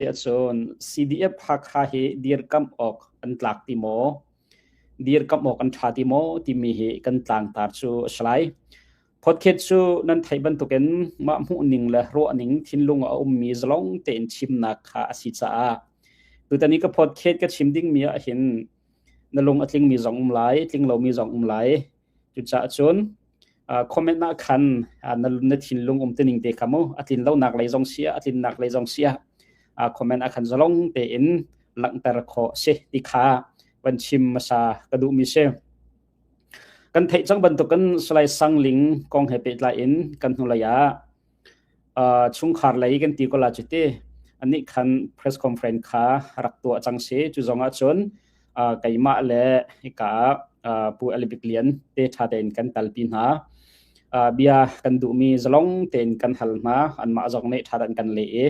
Ahcun CDF Hakha hi dirkamh awk an tlak ti maw? Dirkamh awk an ṭha ti maw? timi hi kan tlangtar cu a si lai. Podcast cu nan theih bantukin mah hmuhning le ruahning thinlung a ummi zalong tein chimnak kha a si caah tutan i ka podcast ka chim dingmi ahhin na lung a tlingmi zong um lai, tling lomi zong um lai. Cucaah cun comment ah khan na thinlung um tining te kha mu a tlin lonak lei zong si ah a tlinnak lei zong si ah comment ah khan zalong tein langhter khawh si ti kha van chim hmasa ka duhmi si. Kan theih cang bantukin Salai Sang Ling kong he pehtlai in kan hnulei ah chungkhar lei kan ti ko la cu ti anih khan press conference kha rak tuah cang si cu zong ah cun keimah le hika Pu Alibik Lian te ṭha tein kan talpi hna. Bia kan duhmi zalong tein kan hal hna. Anmah zong nih ṭha tein kan leh i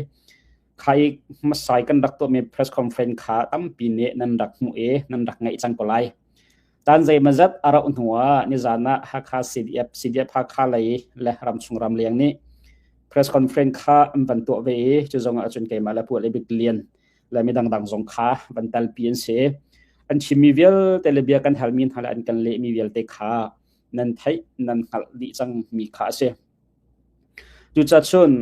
kha i hmasai kan rak tuahmi press conference kha tampi nih nan rak hmuh i nan rak ngaih cang ko lai. Tan zeimazat a rauh hnu ah nizan ah Hakha CDF, CDF Hakha lei le ramchung ramleng nih press conference kha an van tuah ve i cu zong ah cun keimah le Pu Alibik Lian le midang dang zong kha van talpi an si. An chimmi vialte le bia kan halmi hna le an kan lehmi vialte kha nan theih nan hngalh dih cangmi kha a si. Cucacun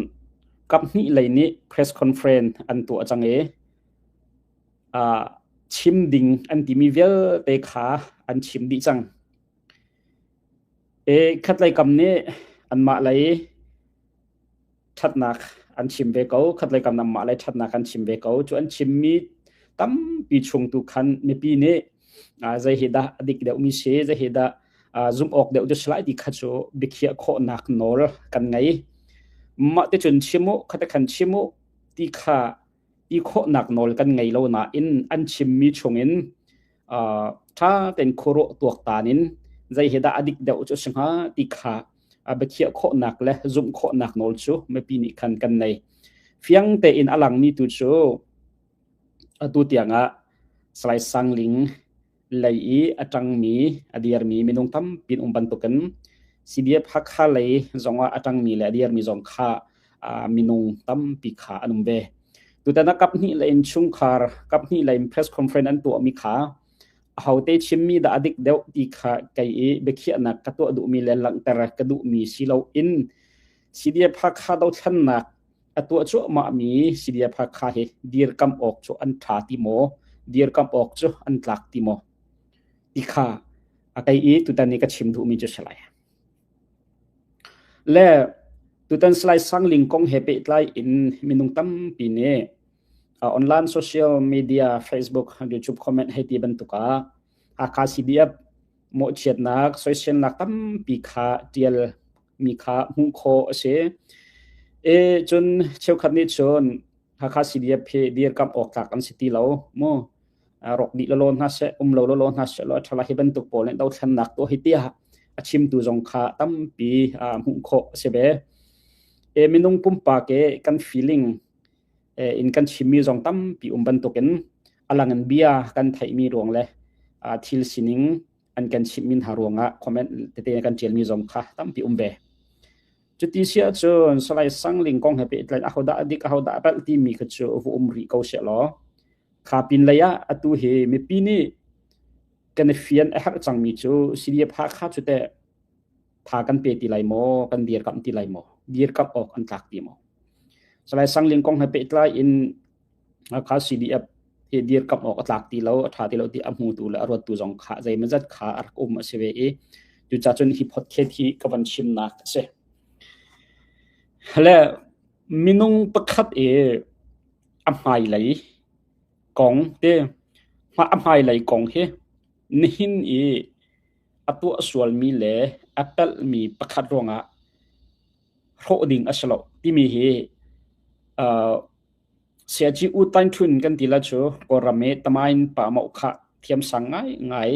kaphnih lei nih press conference an tuah cang i chim ding an timi vialte kha an chim dih cang. E khatlei kam nih anmah lei ṭhatnak an chim ve ko khatlei kam mah lei ṭhatnak an chim ve ko cu an chimmi tampi chung tu khan mipi nih zei hi dah a dik deuhmi si zei hi dah zumh awk deuh tu si lai ti kha cu biakhiah khawhnak nawl kan ngei mah te cun chim u khate khan chim u ti kha ti khawhnak nawl kan ngei lo nain an chimmi chungin ṭha tein khuaruah tuaktan in zei hi dah a dik deuh cu si hnga ti kha biakhiah khawhnak le zumh khawhnak nawl cu mipi nih khan kan nei. Fiang tein a langmi tu cu atu tiangah Salai Sang Ling lei i a ṭangmi a dirmi minung tampi um bantukin CDF Hakha lei zongah a ṭangmi le a dirmi zong kha minung tampi kha an um ve. Tutan ah kaphnih lei in chungkhar kaphnih lei in press conference an tuahmi kha ahote chimmi dah a dik deuh ti kha kei i biakhiahnak ka tuah duhmi le langhter ka duhmi si loin CDF Hakha dothlennak a tuah cuahmahmi CDF Hakha hi dirkamh awk cu an ṭha ti maw dirkamh awk cu an tlak ti maw ti kha a kei i tutan i ka chim duhmi cu si lai. Le tutan Salai Sang Ling kong he pehtlai in minung tampi nih online social media Facebook, YouTube comment hei ti bantuk ah Hakha CDF mawhchiatnak, soiselnak tampi kha tial mi kha hmuh khawh a si. E cun cheukhat nih cun Hakha CDF hi dirkamh awk tlak an si ti lo mu. Rawk dih lawlaw hna seh, um lo lawlaw hna seh law ṭhala hi bantuk pawl nih dothlennak tuah hi tiah a chimtu zong kha tampi hmuh khawh a si ve. E minung pumpak e kan feeling in kan chimmi zong tampi um bantukin a lang in bia kan theihmi ruang le thil sining an kan chimhmi hna ruangah comment tete kan ṭialmi zong kha tampi um ve. Cuti si ahcun Salai Sang Ling kong he pehtlai ahodah a dik ahodah a palh timi kha cu va um rih ko seh law kha pin lei ah atu hi mipi nih kan i fian a herh cangmi cu CDF Hakha cu teh tha kan pe ti lai maw kan dirkamh ti lai maw dirkamh awk an tlak ti maw Salai Sang Ling kong he pehtlai in Hakha CDF hi dirkamh awk a tlak ti lo a ṭha ti lo ti a hmutu le a ruattu zong kha zeimawzat kha a rak um a si ve i cucaah cun hi podcast hi ka van chimnak a si. Le minung pakhat i a hmailei kong te a hmailei kong hi nihin i a tuah sualmi le a palhmi pakhat ruangah hrawh ding a si lo timi hi Siaci U Tain Htun kan ti la cu Kawlram i Tamain pa mauk kha thiamsang ngaingai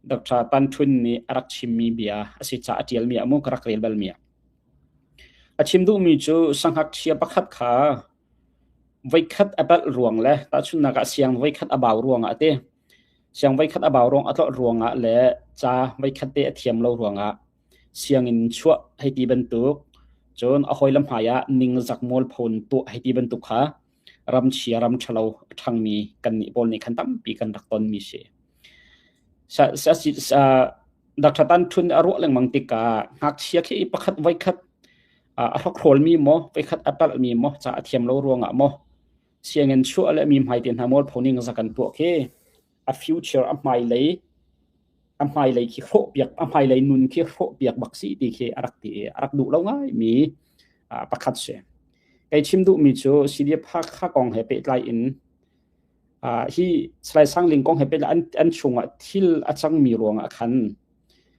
Dr. Tan Htun nih a rak chimmi bia a si caah a ṭialmi ah mu ka rak rel balmi ah. A chim duhmi cu sangngakchia pakhat kha voikhat a palh ruang le tahchunhnak ah siang voikhat a bau ruangah a ti. Siang voikhat a bau ruang a tlolh ruangah le ca voikhat te a thiam lo ruangah sianginn chuah hei ti bantuk cun a hawile hmai ah ningzak mualpho in tuah hei ti bantuk kha. Ramchia ram ṭhalo a ṭhangmi kannih pawl nih khan tampi kan rak tonmi si. Dr. Tan Htun a ruah lengmang tikah ngakchia khi pakhat voikhat a hrokhrawlmi maw, voikhat a palhmi maw, ca a thiam lo ruangah maw, sianginn chuah le mi hmai te hna mualpho ning za kan tuah khi a future a hmailei a hmailei khi hrawhpiak a hmailei nun khi hrawhpiak bak si ti khi a rak ti i a rak duh lo ngaimi pakhat si. Kei chim duhmi cu CDF Hakha kong he pehtlai in hi Salai Sang Ling kong he pehtlai an, an chungah thil a cangmi ruangah khan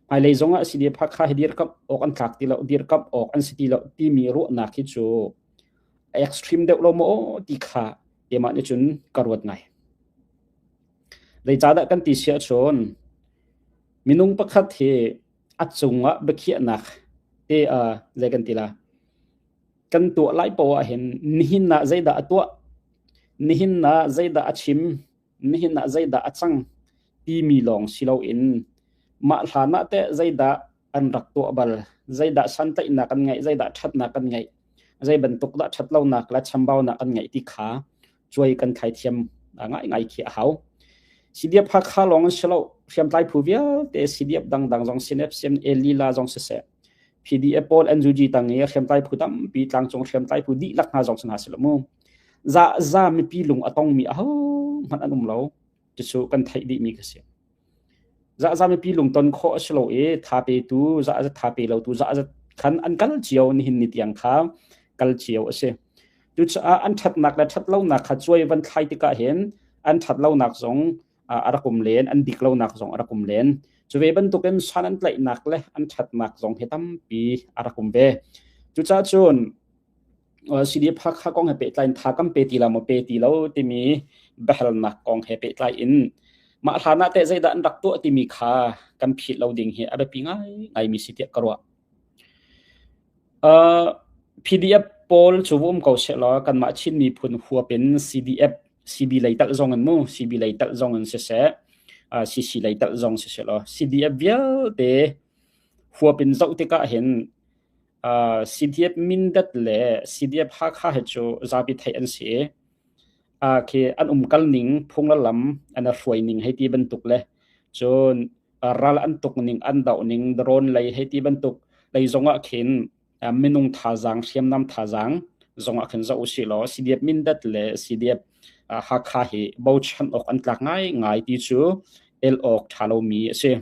hmailei zongah CDF Hakha hi dirkamh awk an tlak ti lo dirkamh awk an si ti lo timi ruahnak hi cu extreme deuh lo maw ti kha keimah nih cun ka ruat ngai. Zeicahdah kan ti si ahcun minung pakhat hi a cungah biakhiahnak te zei kan ti la kan tuah lai poah ah hin nihin ah zeidah a tuah nihin ah zeidah a chim nihin ah zeidah a cang timi lawng si loin mah hlan ah teh zeidah an rak tuah bal zeidah santlaihnak an ngeih zeidah ṭhatnak an ngeih zei bantuk dah ṭhatlonak le chambaunak an ngeih ti kha cuai kan thlai thiam ngaingai khi a hau. CDF Hakha lawng an si lo hriamtlai phu vialte CDF dangdang zong CNF CNA lila zong siseh PDF pawl NUG tang i hriamtlai phu tampi tlangcung hriamtlai phu dihlak hna zong hna si lo mu za za mipi lung a tongmi aho hmanh an um lo cucu kan theih dihmi ka si Zahza mipi lungton khawh a si lo i tha petu zahzat tha pe lotu zahzat khan an kal cio nihin ni tiang kha kal cio a si. Cucaah an ṭhatnak le ṭhatlonak kha cuai van thlai tikah hin an ṭhatlonak zong a rak um len, an dik lonak zong a rak um len. Cu ve bantukin san an tlaihnak le an ṭhatnak zong hi tampi a rak um ve. Cucaah cun CDF Hakha kong he pehtlai in tha kan pe ti lo maw pe ti lo timi biahalnak kong he pehtlai in mah hlan ah teh zeidah an rak tuah timi kha kan philh lo ding hi a biapi ngaingaimi si tiah ka ruah. PDF pawl cu um ko sehlaw kanmah Chin miphun huap in CDF CB lei talh zong in mu CB lei talh zong in siseh CC lei talh zong siseh law CDF vialte huap in zoh tikah hin CDF Mindat le CDF Hakha hi cu zapi theih an si i khi an umkal ning phung le lam an i hruai ning hei ti bantuk le cun ral an tuk ning an doh ning drone lei hei ti bantuk lei zong ah khin minung thazaang hriamnam thazaang zong ah khin zoh usih law CDF Mindat le CDF Hakha hi bochan awk an tlak ngaingai ti cu el awk ṭha lomi a si.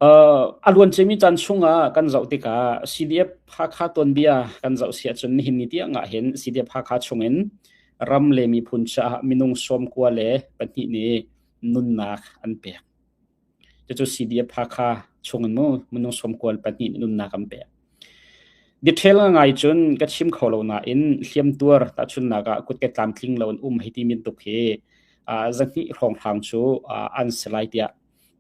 A luanciami caan chungah kan zoh tikah CDF Hakha tuanbia kan zoh si ahcun nihin ni tiang ah hin CDF Hakha chungin ram le miphun caah minung 92 nih nunnak an pek. Cucu CDF Hakha chungin mu minung 92 nih nunnak an pek. Detail ngai cun ka chim kho lo nain hliamtuar tahchunhnak ah kutke tlamtling lo in um hei ti bantuk hi zahnih hrawnghrang cu an si lai tiah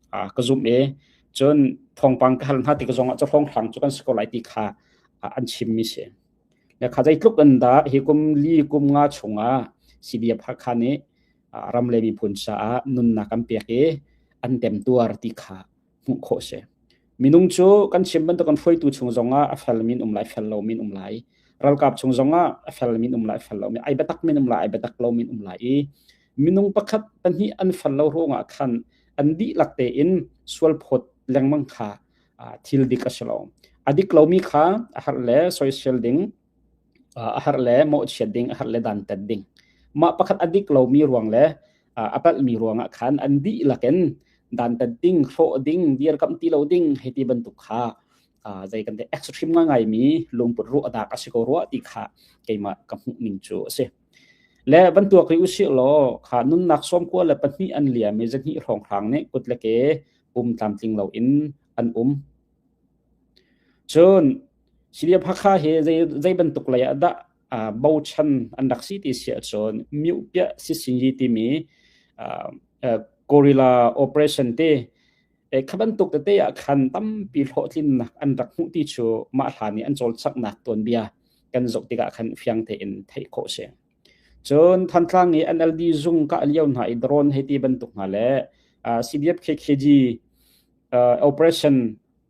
ka zumh i cun thawngpang ka hal hna tik zongah cu hrawnghrang cu kan si ko lai ti kha an chimmi si. Le kha zeitluk in dah hi kum li kum nga chungah CDF Hakha nih ram le miphun caah nunnak an pek i an temtuar ti kha hmuh khawh si. Minung cu kan chim bantuk kan hruaitu chung zongah a fel min um lai fel lo min um lai ralkap chung zongah a fel min um lai fel lo min ai biatak min um lai ai biatak lo min um lai i minung pakhat pahnih an fel lo ruangah khan an dihlak tein sualphawt lengmang kha thil dik a si lo. A dik lomi kha a har le soisel ding, a har le mawhchiat ding, a har le dantat ding. Mah pakhat a dik lomi ruang le a palhmi ruangah khan an dihlak in dantat ding, hrawh ding, dirkamh ti lo ding hei ti bantuk kha zei kan ti extreme ngaingaimi lungput ruahnak a si ko rua ti kha keimah ka hmuh ning cu a si. Le van tuak rih usih law kha nunnak 92 an liam i zahnih hrawnghrang nih kut le ke pum tlamtling loin an um. Cun CDF Hakha hi zei bantuk lei ah dah bochan an rak si ti si ahcun Myuhpiah Sisinyi timi guerrilla operation te kha bantuk tete ah khan tampi hlawhtlinnak an rak hmuh ti cu mah hlan i an cawlcanghnak tuanbia kan zoh tikah khan fiang tein theih khawh si. Cun Thantlang i NLD zung kah lio hna i drone hei ti bantuk hna le CDF KKG operation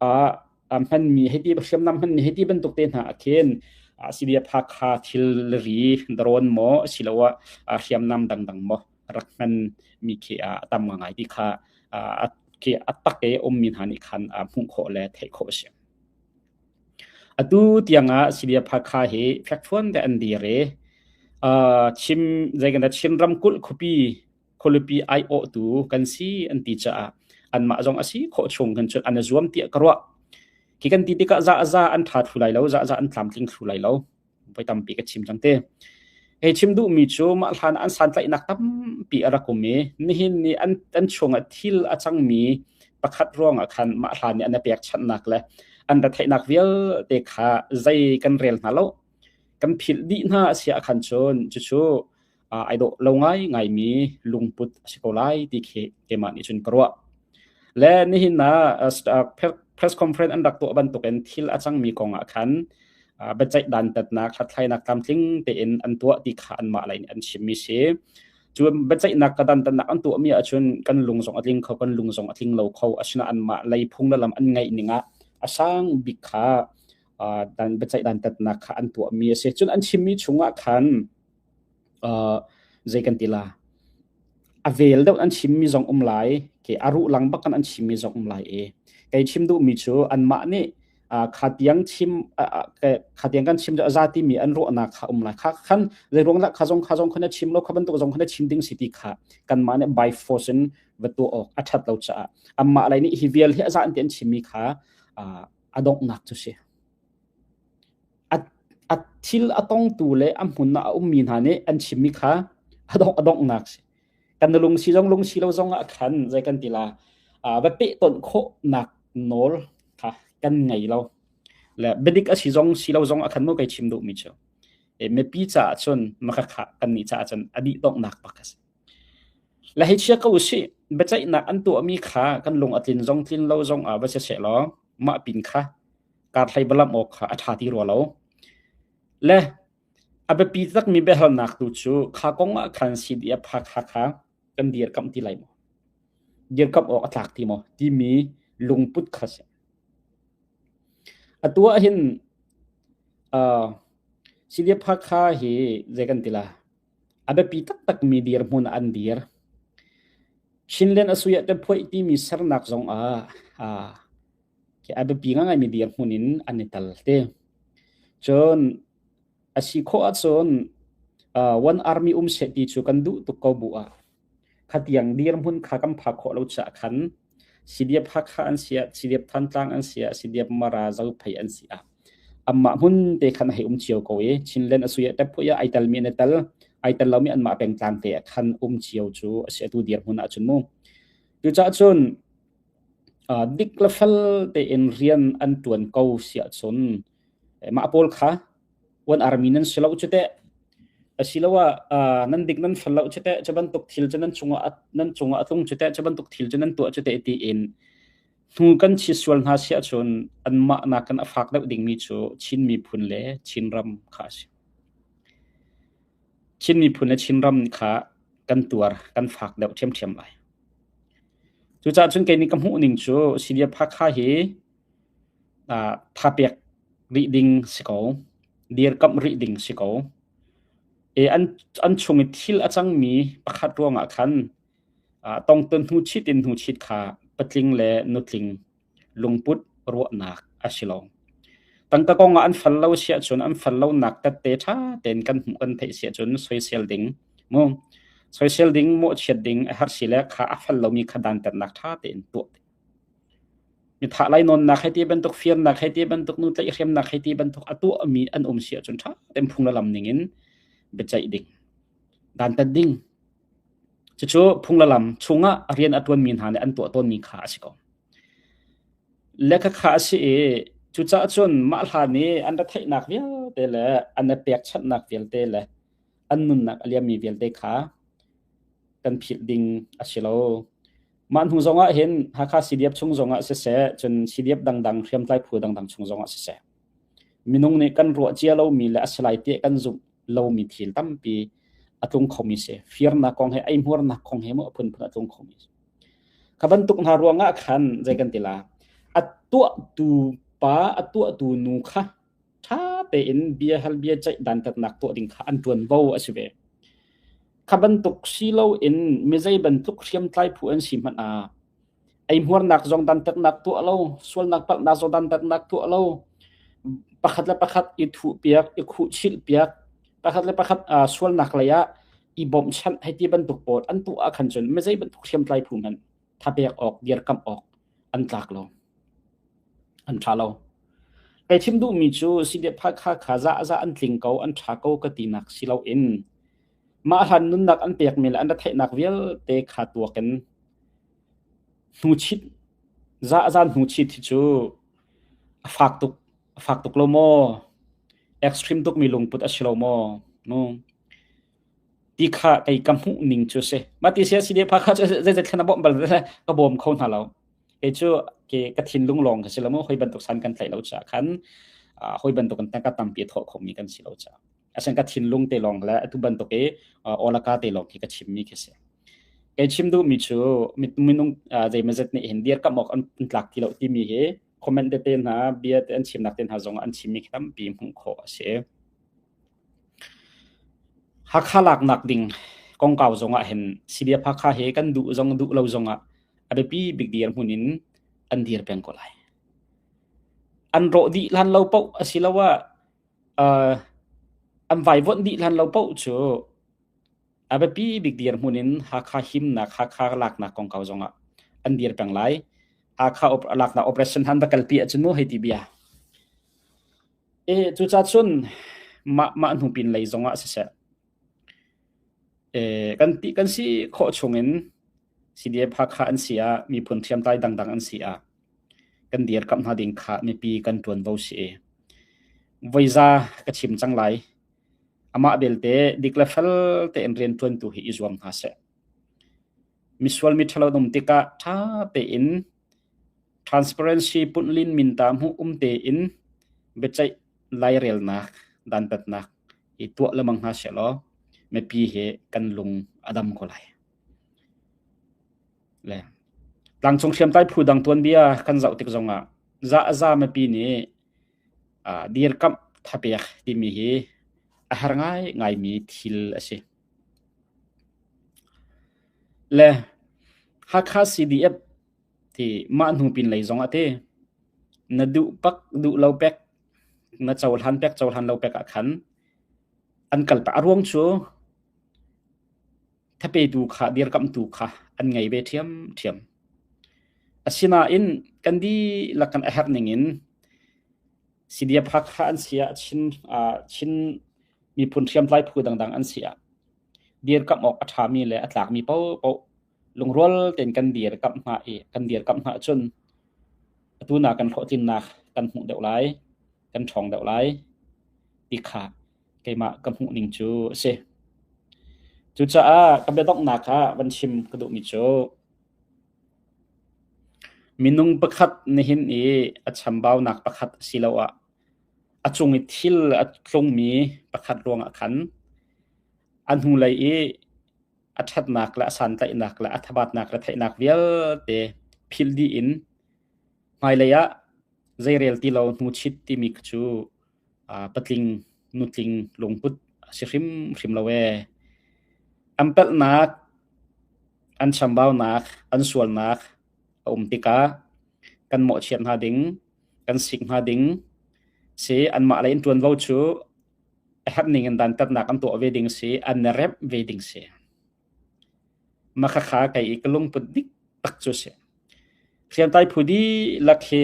ah hmanmi hei ti hriamnam hmanmi hei ti bantuk te hna ah khin CDF Hakha thilri drone maw asiloah hriamnam dangdang maw rak hman mi khi a tam ngai ti kha khi a tak i ummi hna nih khan hmuh khawh le theih khawh a si. Atu tiangah CDF Hakha hi fekfuan te an dir i Chin zei kan Chin ramkulh khuapi khualipi aiawhtu kan si an ti caah anmah zong a si khawh chung kan cun an i zuam tiah ka ruah. Khi kan ti tikah za za an ṭha thlu lai lo, za za an tlamtling thlu lai lo. Voi tampi ka chim cang te. Hei chim duhmi cu mah hlan an santlaihnak tampi a rak um i nihin ni an, an chungah thil a cangmi pakhat ruangah khan mah hlan i an i pekchanhnak le an retheihnak vialte kha zei kan rel hna lo. Kan philh dih hna a si ah khan cun cucu ai dawh lo ngai ngaimi lungput a si ko lai ti khi keimah nih cun ka ruah. Le nihin ah press conference an rak tuah bantukin thil a cangmi kong ah khan biaceih dantatnak hlathlainak tlamtling tein an tuah ti kha anmah lei nih an chimmi si. Cu biaceihnak ka dantatnak an tuahmi ahcun kan lung zong a tling kho, kan lung zong a tling lo kho. Asinain anmah lei phung le lam an ngeih ning ah a sang bik kha dan biaceih dantatnak kha an tuahmi a si. Cun an chimmi chungah khan zei kan ti la a vel deuh an chimmi zong um lai ke a ruh lang bak kan an chimmi zong um lai i kei chim duhmi cu anmah nih kha tiang chim kha tiang kan chim a za timi an ruahnak kha um lai kha khan zei ruang dah kha zong kha zong khan na chim lo kha bantuk zong khan na chim ding si ti kha kanmah nih by force in va tuah awk a that lo caah anmah lei nih hi vial hi a za an ti an chimmi kha a donghnak cu si A thil a tongtu le a hmun ah a ummi hna nih an chimmi kha a dongh a donghnak si. Kan lungsi zong lungsi lo zong ah khan zei kan ti la va pehtonh khawhnak nawl kha kan ngei lo. Le biadik a si zong si lo zong ah khan mu kai chim duhmi cu. Mipi caah cun makhakha kannih caah cun a dih donghnak bak a si. Le hei chia ko usih, biaceihnak an tuahmi kha kan lung a tlin zong tlin lo zong ah va si seh law mah pin kha karhlei balam awk kha a ṭha ti rua lo. Le a biapi takmi biahalnak tu cu kha kong ah khan CDF Hakha kha kan dirkamh ti lai maw? Dirkamh awk a tlak ti maw? Timi lungput kha si. Atu ah hin uh, CDF Hakha hi zei kan ti la? A biapi taktakmi dirhmun ah an dir. Chinland Asuya te phuai timi sernak zong ah uh, a biapi ngaingaimi dirhmun in an i tal te. Cun a si khawh ahcun one army um seh ti cu kan duh tuk ko bu ah khatiang dirhmun kha kan phak khawh lo caah khan CDF Hakha an si ah CDF Thantlang an si ah CDF Mara Zophei an si ah anmah hmun te khan hei um cio ko i Chinland a sui ah tephuih ah ai telmi an i tel ai tel lomi anmah pengtlang te ah khan um cio cu a si atu dirhmun ahcun mu. Cucaah cun Dik le fel tein rian an ṭuan ko si ahcun mah pawl kha uan armi nan si lo cu teh asiloah nan dik nan fel lo cu teh cu bantuk thil cu nan cungah nan cungah a tlung cu teh cu bantuk thil cu nan tuah cu teh tiin hnu kan chi sual hna si ahcun anmah nakin a fak deuh dingmi cu Chin miphun le Chinram kha a si. Chin miphun le Chinram kha kan tuar kan fak deuh ṭhiamṭhiam lai. Cucaah cun kei nih ka hmuh ning cu CDF Hakha hi thapek rih ding si ko, dirkamh rih ding si ko. E an, an chung i thil a cangmi pakhat ruangah khan tongton hnu chit in hnu chit kha patling le nutling lungput ruahnak a si lo. Tangka kong ah an fal lo si ahcun an fal lonak tette ṭha tein kan hmuh kan theih si ahcun soisel ding mu soisel ding mawhchiat ding a har si le kha a fal lomi kha dantatnak ṭha tein tuah ding. Mi thah lainawnnak hei ti bantuk firnak hei ti bantuk nu tlaihhremnak hei ti bantuk a tuahmi an um si ahcun ṭha tein phung le lam ning in biaceih ding dantat ding Cucu phung le lam chungah rian a ṭuanmi hna nih an tuah tawnmi kha a si ko. Lehkha a si i cucaah cun mah hlan i an retheihnak vialte le an i pekchanhnak vialte le an nunnak a liammi vialte kha kan philh ding a si lo. Mah hnu zongah hin Hakha CDF chung zongah siseh, cun CDF dangdang hriamtlai phu dangdang chung zongah siseh, minung nih kan ruah cia lomi le a si lai tiah kan zumh lomi thil tampi a tlung khomi si. Firnak kong he eihmuarnak kong he mu a phunphun a tlung khomi si. Kha bantuk hna ruangah khan zei kan ti la a tuahtu pa a tuahtu nu kha ṭha tein bia hal bia ceih dantatnak tuah ding kha an ṭuanvo a si ve. Kha bantuk si loin mizei bantuk hriamtlai phu an si hmanh ah eihmuarnak zong dantatnak tuah lo, sualnak palhnak zong dantatnak tuah lo, pakhat le pakhat i thuhpiak, i khuhchilhpiak, pakhat le pakhat sualnak lei ah i bawmhchanh hei ti bantuk pawl an tuah ahkhan cun mizei bantuk hriamtlai phu hmanh thapek awk, dirkamh awk an tlak lo. An ṭha lo. Kai chim duhmi cu CDF Hakha kha za za an tling ko, an ṭha ko ka tinak si loin mah hlan nunnak an pekmi le an retheihnak vialte kha tuak in hnuchit za zan hnuchit hi cu a fak tuk a fak tuk lo maw? Extreme tukmi lungput a si lo maw? Nu ti kha kei ka hmuh ning cu si. Mah ti sia CDF Hakha cu zeizat thlen a bawmh bal ka bawm kho hna lo. Kei cu ke ka thinlung lawng ka si lo mu hoi bantuk san kan tlaih lo caah khan hoi bantuk in tangka tampi a thawh khomi kan si lo caah asen ka thinlung te lawng le atu bantuk i olaka te lawng khi ka chimmi khi si. Kei chim duhmi cu minung zeimazet nih hin dirkamh awk an tlak ti lo timi hi comment tete hna bia te an chimnak te hna zong an chimmi khi tampi hmuh khawh a si. Hakha laknak ding kongkau zong ah hin CDF Hakha he kan duh zong duh lo zong ah a biapi bik dirhmun in an dir peng ko lai. An rawh dih hlan lo paoh asiloah uh, an vaivuanh dih hlan lo paoh cu a biapi bik dirhmun in Hakha himnak, Hakha laknak kongkau zongah an dir peng lai. Hakha laknak operation han va kalpi ahcun mu hei ti bia. E cucaah cun mah mah hnu pin lei zongah siseh e, kan ti kan si khawh chungin CDF Hakha an si ah miphun hriamtlai dangdang an si ah kan dirkamh hna ding kha mipi kan ṭuanvo si i voiza ka chim cang lai. Amah belte dik le fel tein rianṭuantu hi i zuam hna seh. Misual miṭhalo an um tikah ṭha tein transparency punlin minta hmuh um tein biaceih lairelnak dantatnak hi tuah lengmang hna sehlaw mipi hi kan lung a dam ko lai. Le tlangcung hriamtlai phu dang tuanbia kan zoh tik zongah za a za mipi nih dirkamh thapek timi hi a har ngai ngaimi thil a si. Le Hakha CDF ti mah hnu pin lei zong ah ti na duh pak duh lo pek na cohlan pek cohlan lo pek ah khan an kal pah. A ruang cu thapetu kha dirkamhtu kha an ngei ve ṭhiamṭhiam. Asinain kan dihlak kan a herh ningin CDF Hakha an si ah Chin, uh, Chin miphun hriamtlai phu dangdang an si ah dirkamh awk a ṭhami le a tlakmi paohpaoh lungrual tein kan dirkamh hna i kan dirkamh hna ahcun atu na kan hlawhtlinnak kan hmuh deuh lai, kan ṭhawng deuh lai ti kha keimah ka hmuh ning cu a si. Cucaah ka biadonghnak ah van chim ka duhmi cu minung pakhat nihin i a chambaunak pakhat asiloah a cung i thil a tlungmi pakhat ruangah khan a hnulei i a ṭhatnak le a santlaihnak le a thabatnak le theihnak vialte philh dih in hmailei ah zeirel ti lo hnuchit timi cu patling nutling lungput a si hrimhrim lo ee. An palhnak, an chambaunak, an sualnak a um tikah kan mawhchiat hna ding, kan sik hna ding si anmah lei in ṭuanvo cu a herh ning in dantatnak an tuah ve ding si, an i remh ve ding si. Mah khakha kei i ka lungput dik tak cu si. Hriamtlai phu dihlak hi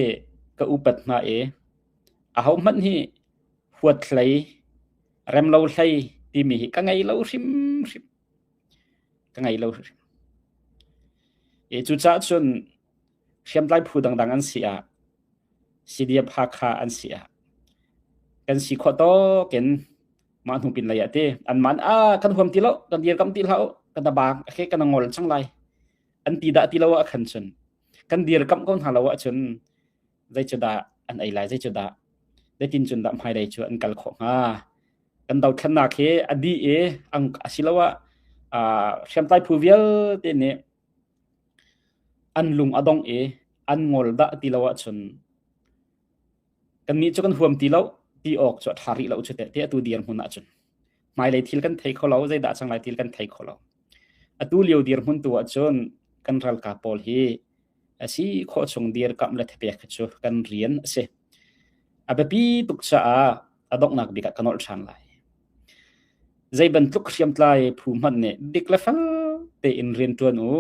ka upat hna i ahohmanh hi huat hlei, remlo hlei timi hi ka ngei lo hrimhrim. Ka ngei lo hrimhrim. I cucaah cun hriamtlai phu dangdang an si ah, CDF Hakha an si ah, kan si khawh tawk in mah hnu pin lei ah ti anmah ah kan huam ti lo kan dirkamh ti hlah u kan bang okay kan ngol cang lai an ti dah ti lo ah khan cun kan dirkamh ko hna lo ahcun zei cu dah an ei lai zei cu dah zeitin cun dah hmailei cu an kal khawh hnga kan dothlennak hi a dih i asiloah hriamtlai phu vialte nih an lung a dong i an ngol dah ti lo ahcun kannih cu kan huam ti lo. Ti awk cu a ṭha rih lo cu teh ti atu dirhmun ahcun. Hmailei thil kan thei kho lo, zeidah cang lai thil kan thei kho lo. Atu lio dirhmun tu ahcun kan ralkap pawl hi a si khawh chung dirkamh le thapek hi cu kan rian a si. A biapi tuk caah a donghnak bik ah ka nolh ṭhan lai. Zei bantuk hriamtlai phu hmanh nih dik le fel tein rian ṭuan u.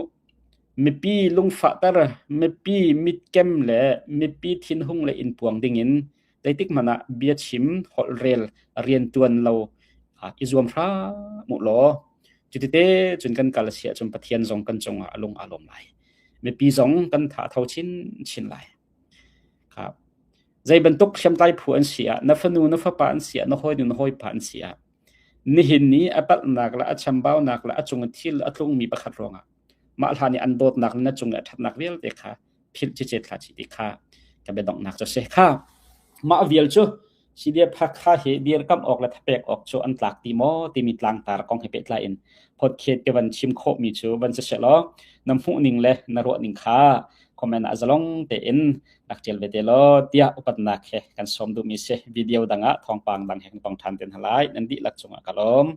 Mipi lungfahter, mipi mitkem le mipi thinhung le innpuang dingin zeitik hmanh ah biachim, holhrel, rianṭuan lo i zuam hram u law cutite cun kan kal a si ahcun Pathian zong kan cungah a lung aa lawm lai. Mipi zong kan tha a tho chinchin lai. Zei bantuk hriamtlai phu an si ah, na fanu na fapa an si ah, na hawinu na hawipa an si ah, nihin ni a palhnak le a chambaunak le a cung i thil a tlungmi pakhat ruangah mah hlan i an dawtnak le na cung i a ṭhatnak vialte kha philh cicet hlah chih ti kha ka biadonghnak cu a si. Kha mah vial cu CDF Hakha hi dirkamh awk le thapek awk cu an tlak ti maw timi tlangtar kong he pehtlai in podcast ka van chim khawhmi cu van si sehlaw na hmuhning le na ruahning kha comment ah zalong tein rak ṭial ve te law tiah upatnak he kan sawm duhmi si. Video dang ah thawngpang dang he kan tong ṭhan te hna lai. Nan dihlak cungah ka lawm.